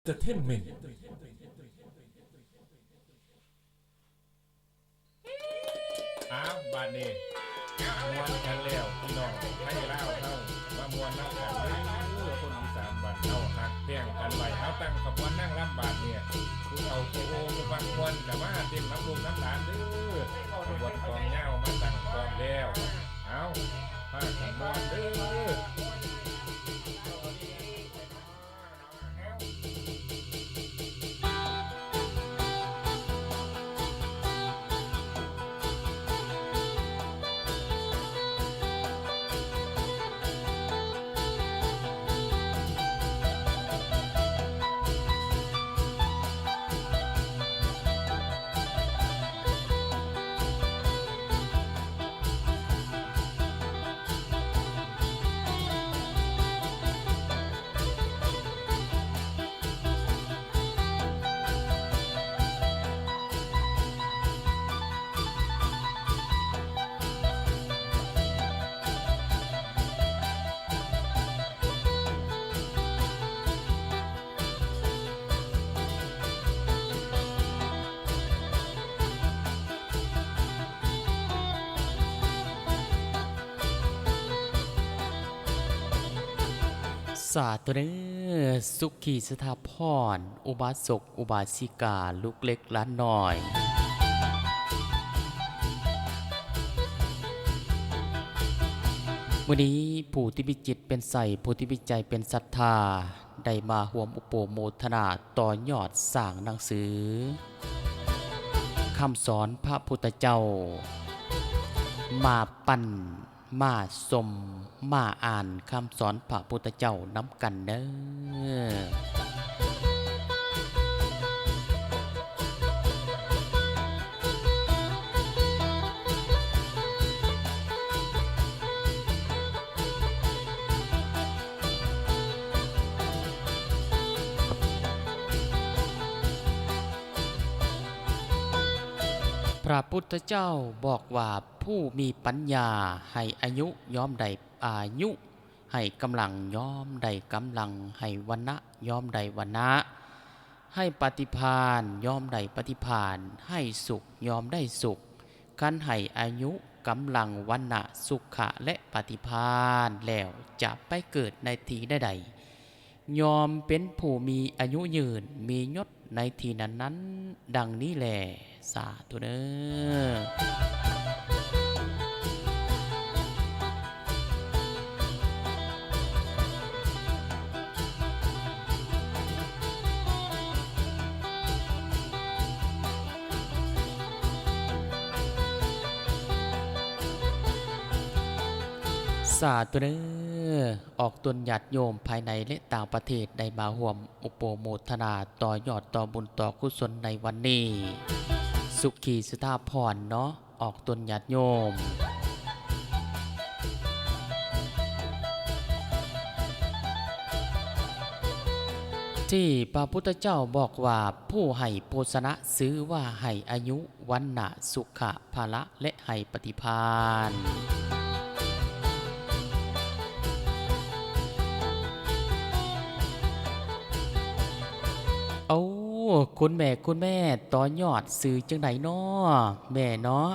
ເຕີເທນເມັນ. ອ້າວ ບາດນີ້ມ່ວນກັນແລ້ວພີ່ນ້ອງໄທລາວເຮົາ ມາມ່ວນນຳກັນເດີ້ ຄົນອີສານບ້ານເຮົາ ຮັກແພງກັນໄວ້. ເຮົາຕັ້ງຂະບວນນາງລຳບາດນີ້ ຜູ້ເຖົ້າຜູ້ໂອຜູ້ມັກມ່ວນກະມາເຕັ້ນນຳລູກນຳຫຼານເດີ້. ຂະບວນກອງຍາວມາຕັ້ງພ້ອມແລ້ວ. ເອົາ ພາກັນມ່ວນເດີ້. ສາທຸເດີ້ ສຸຂີສຸທາພອນ ອຸບາສົກອຸບາສິກາ ລູກເລັກຫຼານນ້ອຍ. ມື້ນີ້ຜູ້ທີ່ມີຈິດເປັນໃສ ຜູ້ທີ່ມີໃຈເປັນສັດທາ ໄດ້ມາຮ່ວມອຸປະໂມທະນາຕໍ່ຍອດສ້າງໜັງສື ຄຳສອນພະພຸດທະເຈົ້າ ມາປັ້ນ ມາຊົມ ມາອ່ານຄຳສອນພະພຸດທະເຈົ້ານຳກັນເດີ້. ພະພຸດທະເຈົ້າບອກວ່າ ຜູ້ມີປັນຍາໃຫ້ອາຍຸ ຍ່ອມໄດ້ອາຍຸ, ໃຫ້ກຳລັງ ຍ່ອມໄດ້ກຳລັງ, ໃຫ້ວັນນະ ຍ່ອມໄດ້ວັນນະ, ໃຫ້ປະຕິພານ ຍ່ອມໄດ້ປະຕິພານ, ໃຫ້ສຸກ ຍ່ອມໄດ້ສຸກ. ຄັນໃຫ້ອາຍຸ, ກຳລັງ, ວັນນະ, ສຸຂະ ແລະ ປະຕິພານແລ້ວ ຈະໄປເກີດໃນທີ່ໃດໆ ຍ່ອມເປັນຜູ້ມີອາຍຸຍືນ, ມີຍົດໃນທີ່ນັ້ນໆ ດັ່ງນີ້ແລ. ສາທຸເດີ້. ສາທຸເດີ້. ອອກຕົນຍາດໂຍມພາຍໃນ ແລະ ຕ່າງປະເທດ ໄດ້ມາຮ່ວມອຸປະໂມທະນາຕໍ່ຍອດຕໍ່ບຸນຕໍ່ກຸສົນໃນວັນນີ້ ສຸຂີສຸທາພອນເນາະ. ອອກຕົນຍາດໂຍມ ທີ່ພະພຸດທະເຈົ້າບອກວ່າ ຜູ້ໃຫ້ໂພຊະນະ ຊື່ວ່າໃຫ້ອາຍຸ, ວັນນະ, ສຸຂະ, ພະລະ ແລະ ໃຫ້ປະຕິພານ. ໂອ້ ຄຸນແມ່ ຄຸນແມ່ ຕໍ່ຍອດຊື່ຈັ່ງໃດນໍ ແມ່ເນາະ?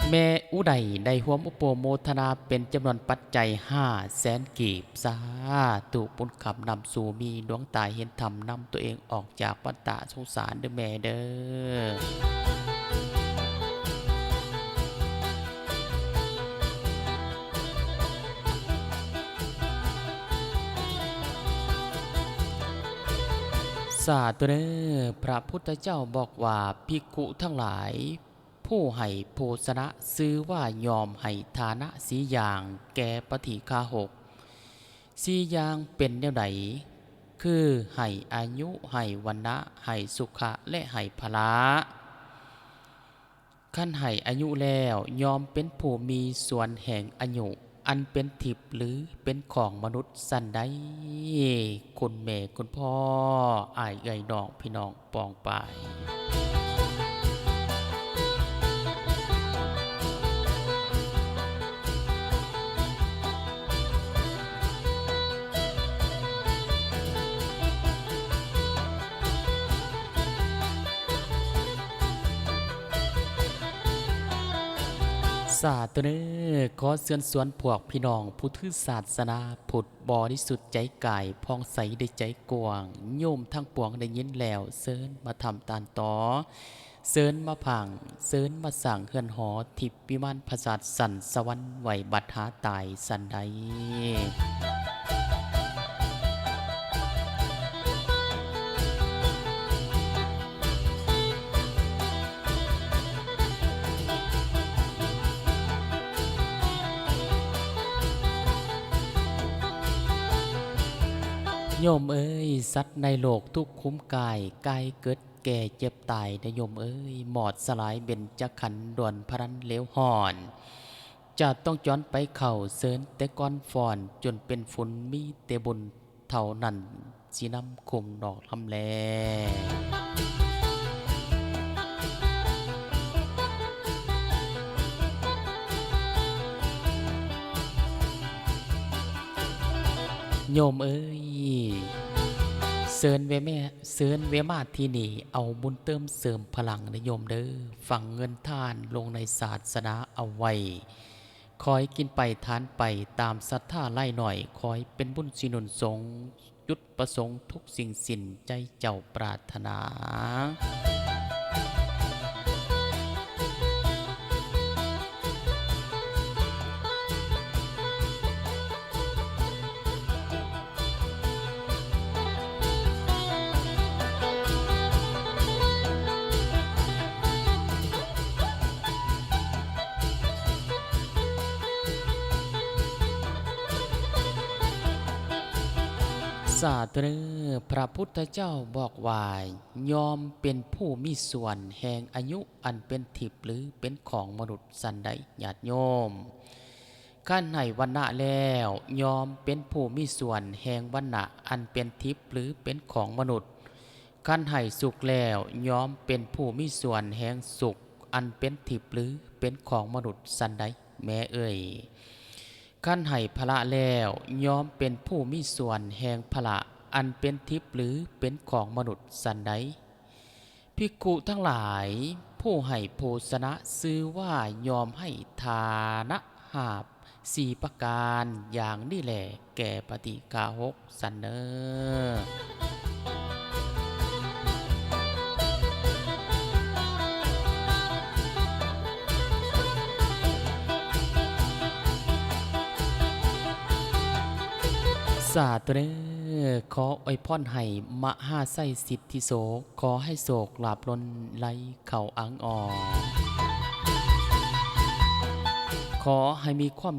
ແມ່ອຸໄດໄດ້ຮ່ວມອຸປະໂມທະນາເປັນຈຳນວນປັດໄຈຫ້າແສນກີບ. ສາທຸ ບຸນຄຳນຳສູ່ມີດວງຕາເຫັນທຳ ນຳຕົວເອງອອກຈາກວັດຕະສົງສານເດີ້ແມ່ເດີ້. ສາທຸເດີ້. ພະພຸດທະເຈົ້າບອກວ່າ ພິກຂຸທັງຫຼາຍ ຜູ້ໃຫ້ໂພຊະນະ ຊື່ວ່າຍອມໃຫ້ທານະສີ່ຢ່າງແກ່ປະທີຄາຫົກ. ສີ່ຢ່າງເປັນແນວໃດ? ຄືໃຫ້ອາຍຸ, ໃຫ້ວັນນະ, ໃຫ້ສຸຂະ ແລະ ໃຫ້ພະລະ. ຄັນໃຫ້ອາຍຸແລ້ວ ຍ່ອມເປັນຜູ້ມີສ່ວນແຫ່ງອາຍຸ ອັນເປັນທິບ ຫຼື ເປັນຂອງມະນຸດຊັ້ນໃດ ຄຸນແມ່ຄຸນພໍ່ ອ້າຍເອື້ອຍນ້ອງ ພີ່ນ້ອງປ້ອງປາຍ. ສາທຸເດີ ຂໍເຊີນຊວນພວກພີ່ນ້ອງຜູ້ຖືສາສະໜາພຸດບໍລິສຸດໃຈກາຍຜ່ອງໃສໃນໃຈກວ້າງ ໂຍມທັງປວງໄດ້ຍິນແລ້ວ ເຊີນມາທຳຕານຕໍ່ ເຊີນມາພັງ ເຊີນມາສ້າງເຮືອນຫໍ ທິບວິມານຜາສາດສັນສະຫວັນໄວ້ບັດຫາຕາຍສັນໃດ. ໂຍມເອີຍ ສັດໃນໂລກທຸກຂຸມກາຍ ກາຍເກີດແກ່ເຈັບຕາຍນະໂຍມເອີຍ ມອດສະຫຼາຍເບັນຈະຂັນ ດ່ວນພະລັນເລວຮ້ອນ ຈະຕ້ອງຈອນໄປເຂົ້າ ເຊີນແຕ່ກ່ອນຟ້ອນ ຈົນເປັນຝຸ່ນມີແຕ່ບຸນ ເທົ່ານັ້ນຊິນຳຄຸ້ມນອກລຳແລ. ໂຍມເອີຍ ເຊີນແວ່ແມ່ ເຊີນແວ່ມາທີ່ນີ້ ເອົາບຸນເຕີມເສີມພະລັງເດີໂຍມເດີ ຝັງເງິນທານລົງໃນສາສະໜາເອົາໄວ້ ຄອຍກິນໄປທານໄປຕາມສັດທາລາຍນ້ອຍ ຄອຍເປັນບຸນຊິໜູນສົ່ງ ຈຸດປະສົງທຸກສິ່ງສິ້ນໃຈເຈົ້າປາດຖະໜາ. ສາທຸເດີ ພະພຸດທະເຈົ້າບອກວ່າ ຍອມເປັນຜູ້ມີສ່ວນແຫ່ງອາຍຸອັນເປັນທິບ ຫຼື ເປັນຂອງມະນຸດ ສັນໃດ ຍາດໂຍມ? ຄັນໃຫ້ວັນນະແລ້ວ ຍອມເປັນຜູ້ມີສ່ວນແຫ່ງວັນນະອັນເປັນທິບ ຫຼື ເປັນຂອງມະນຸດ. ຄັນໃຫ້ສຸກແລ້ວ ຍອມເປັນຜູ້ມີສ່ວນແຫ່ງສຸກອັນເປັນທິບ ຫຼື ເປັນຂອງມະນຸດ ສັນໃດ ແມ່ເອີຍ? ຄັນໃຫ້ພະລະແລ້ວ ຍອມເປັນຜູ້ມີສ່ວນແຫ່ງພະລະອັນເປັນທິບ ຫຼື ເປັນຂອງມະນຸດ ສັນໃດ? ພິກຂຸທັງຫຼາຍ ຜູ້ໃຫ້ໂພຊະນະ ຊື່ວ່າຍອມໃຫ້ທານະຫາບສີ່ປະການຢ່າງນີ້ແຫຼະ ແກ່ປະຕິຄາຫົກ ສັນເນີ. ສາທຸເດີ ຂໍອວຍພອນໃຫ້ມະຫາໄຊສິດທິໂສກ ຂໍໃຫ້ໂຊກລາບລົ້ນໄຫຼເຂົ້າອັງອອກ ຂໍໃຫ້ມີຄວາມ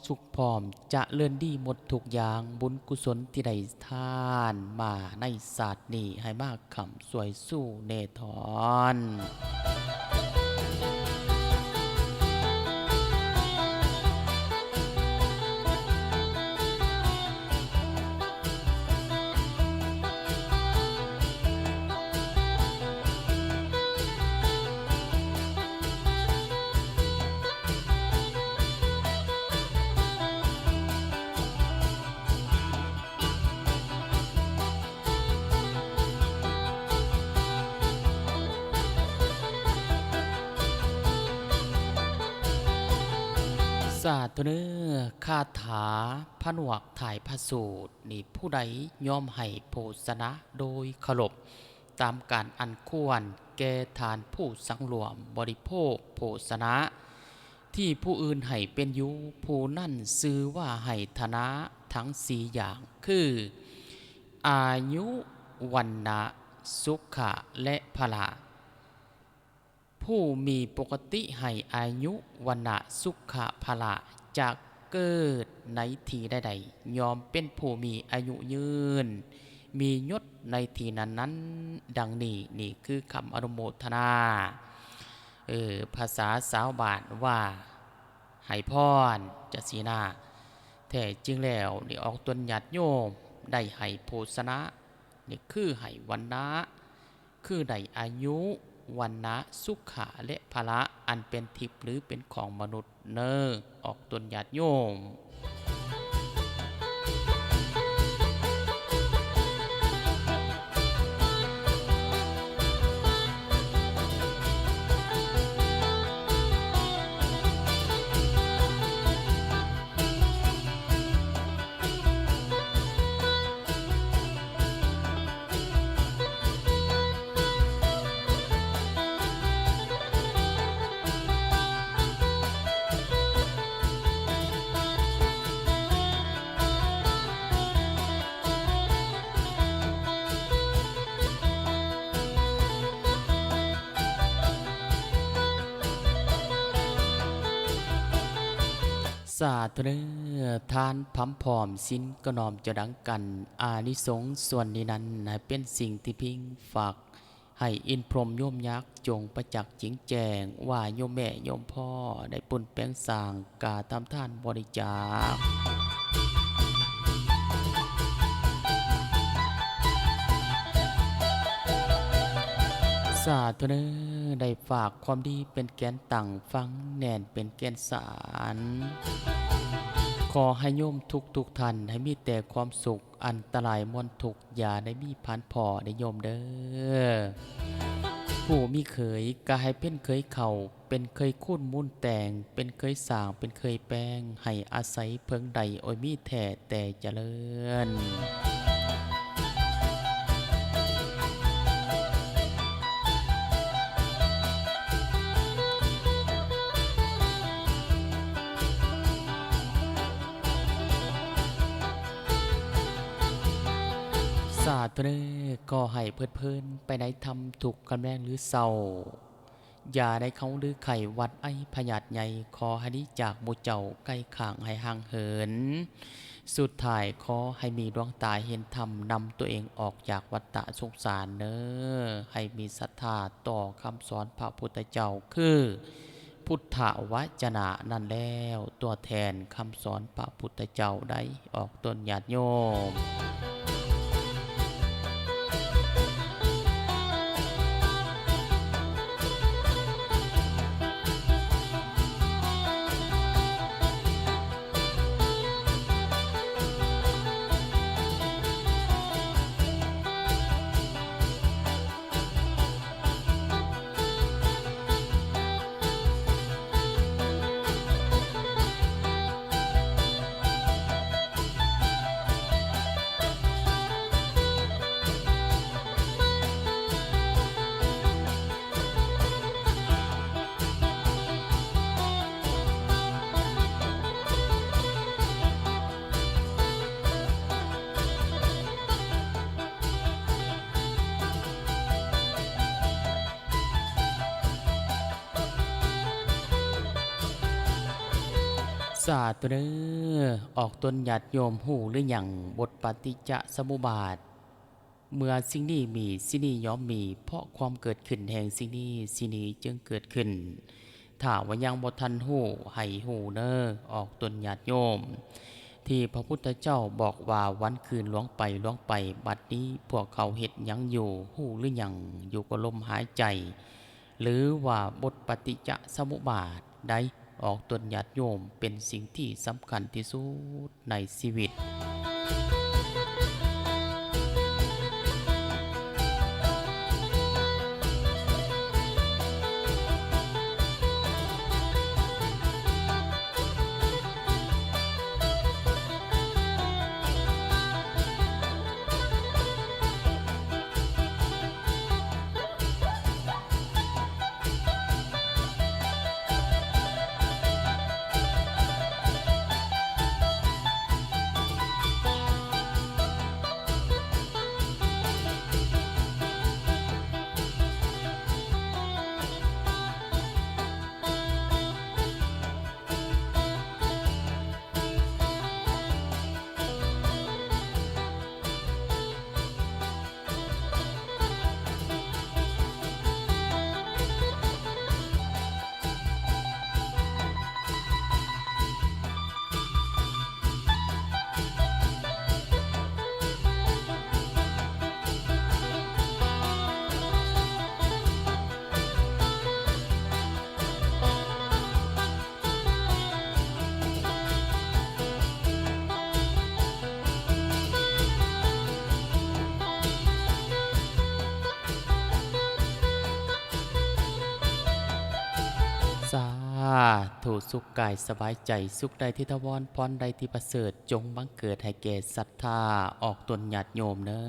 ສຸກພ້ອມຈະເລີນດີໝົດທຸກຢ່າງ ບຸນກຸສົນທີ່ໄດ້ທານມາໃນຊາດນີ້ ໃຫ້ມາຄ້ຳຊ່ວຍຊູແນ່ທອນ. ສາທຸເນີ ຄາຖາຜະນວກທ້າຍພະສູດນີ້ ຜູ້ໃດຍອມໃຫ້ໂພຊະນະໂດຍເຄົາລົບ ຕາມການອັນຄວນແກ່ທ່ານຜູ້ສັງລວມບໍລິໂພກໂພຊະນະ ທີ່ຜູ້ອື່ນໃຫ້ເປັນຢູ່ ຜູ້ນັ້ນຊື່ວ່າໃຫ້ທານະທັງສີ່ຢ່າງ ຄື ອາຍຸ ວັນນະ ສຸຂະ ແລະ ພະລະ. ຜູ້ມີປົກກະຕິໃຫ້ອາຍຸ ວັນນະ ສຸຂະ ພະລະ ຈະເກີດໃນທີ່ໃດໆ ຍ່ອມເປັນຜູ້ມີອາຍຸຍືນ ມີຍົດໃນທີ່ນັ້ນໆ ດັ່ງນີ້. ນີ້ຄືຄຳອະນຸໂມທະນາ ເອີ ພາສາຊາວບ້ານວ່າໃຫ້ພອນ ຈັ່ງຊີ້ນະ. ແທ້ຈິງແລ້ວນີ້ ອອກຕົນຍາດໂຍມໄດ້ໃຫ້ໂພຊະນະ ນີ້ຄືໃຫ້ວັນນະ ຄືໄດ້ອາຍຸ ວັນນະ ສຸຂະ ແລະ ພະລະ ອັນເປັນທິບ ຫຼື ເປັນຂອງມະນຸດເນີ ອອກຕົນຍາດໂຍມ. ສ ສາທຸເດີ ທານພຳພ້ອມ ສິນກໍນ້ອມຈະດັງກັນ, ອານິສົງສ່ວນນີ້ນັ້ນ ໃຫ້ເປັນສິ່ງທີ່ພິງຝາກ ໃຫ້ອິນພົມໂຍມຍັກ ຈົ່ງປະຈັກຈິງແຈ້ງ ວ່າໂຍມແມ່ໂຍມພໍ່ ໄດ້ປຸນແປງສ້າງ ກາທຳທານບໍລິຈາກ. ສາທຸເດີ ໄດ້ຝາກຄວາມດີເປັນແກນຕັ້ງ ຝັງແໜ້ນເປັນແກ່ນສານ. ຂໍໃຫ້ໂຍມທຸກໆທ່ານ ໃຫ້ມີແຕ່ຄວາມສຸກ, ອັນຕະລາຍມວນທຸກ ຢ່າໄດ້ມີຜ່ານພໍເດີໂຍມເດີ. ຜູ້ມີເຂີຍ ກໍໃຫ້ເປັນເຂີຍເຂົ້າ, ເປັນເຂີຍຄູນມູນແຕ່ງ, ເປັນເຂີຍສ້າງ, ເປັນເຂີຍແປງ, ໃຫ້ອາໄສເພິ່ງໄດ້ ໂອ້ຍ ມີແທ້ແຕ່ຈະເລີນ. ສາທຸເດີ ຂໍໃຫ້ເພີດເພີນໄປໃນທຳທຸກຄ່ຳແລງຫຼືເຊົ້າ, ຢ່າໄດ້ເຂົ້າຫຼືໄຂ້ຫວັດໄອພະຍາດໃຫຍ່, ຂໍໃຫ້ໜີຈາກໝູ່ເຈົ້າໄກຂ້າງໃຫ້ຫ່າງເຫີນ. ສຸດທ້າຍ ຂໍໃຫ້ມີດວງຕາເຫັນທຳ ນຳຕົວເອງອອກຈາກວັດຕະສົງສານເດີ, ໃຫ້ມີສັດທາຕໍ່ຄຳສອນພະພຸດທະເຈົ້າ ຄື ພຸດທະວະຈະນະນັ້ນແລ້ວ, ຕົວແທນຄຳສອນພະພຸດທະເຈົ້າໄດ້ອອກຕົນຍາດໂຍມ. ສາທຸເດີ ອອກຕົນຍາດໂຍມຮູ້ຫຼືຍັງ ບົດປະຕິຈຈະສະມຸບາດ? ເມື່ອສິ່ງນີ້ມີ ສິ່ງນີ້ຍ່ອມມີ, ເພາະຄວາມເກີດຂຶ້ນແຫ່ງສິ່ງນີ້ ສິ່ງນີ້ຈຶ່ງເກີດຂຶ້ນ. ຖ້າວ່າຍັງບໍ່ທັນຮູ້ ໃຫ້ຮູ້ເນີ ອອກຕົນຍາດໂຍມ ທີ່ພະພຸດທະເຈົ້າບອກວ່າ ວັນຄືນລ່ວງໄປ ລ່ວງໄປ, ບັດນີ້ພວກເຂົາເຮັດຫຍັງຢູ່ ຮູ້ຫຼືຍັງ? ຢູ່ກັບລົມຫາຍໃຈ ຫຼືວ່າບົດປະຕິຈຈະສະມຸບາດໃດ໋ ອອກຕົນຍາດໂຍມ ເປັນສິ່ງທີ່ສຳຄັນທີ່ສຸດໃນຊີວິດ. ສາທຸ ສຸກກາຍສະບາຍໃຈ, ສຸກໃດທີ່ຖາວອນ, ພອນໃດທີ່ປະເສີດ, ຈົ່ງບັງເກີດໃຫ້ແກ່ສັດທາອອກຕົນຍາດໂຍມເນີ.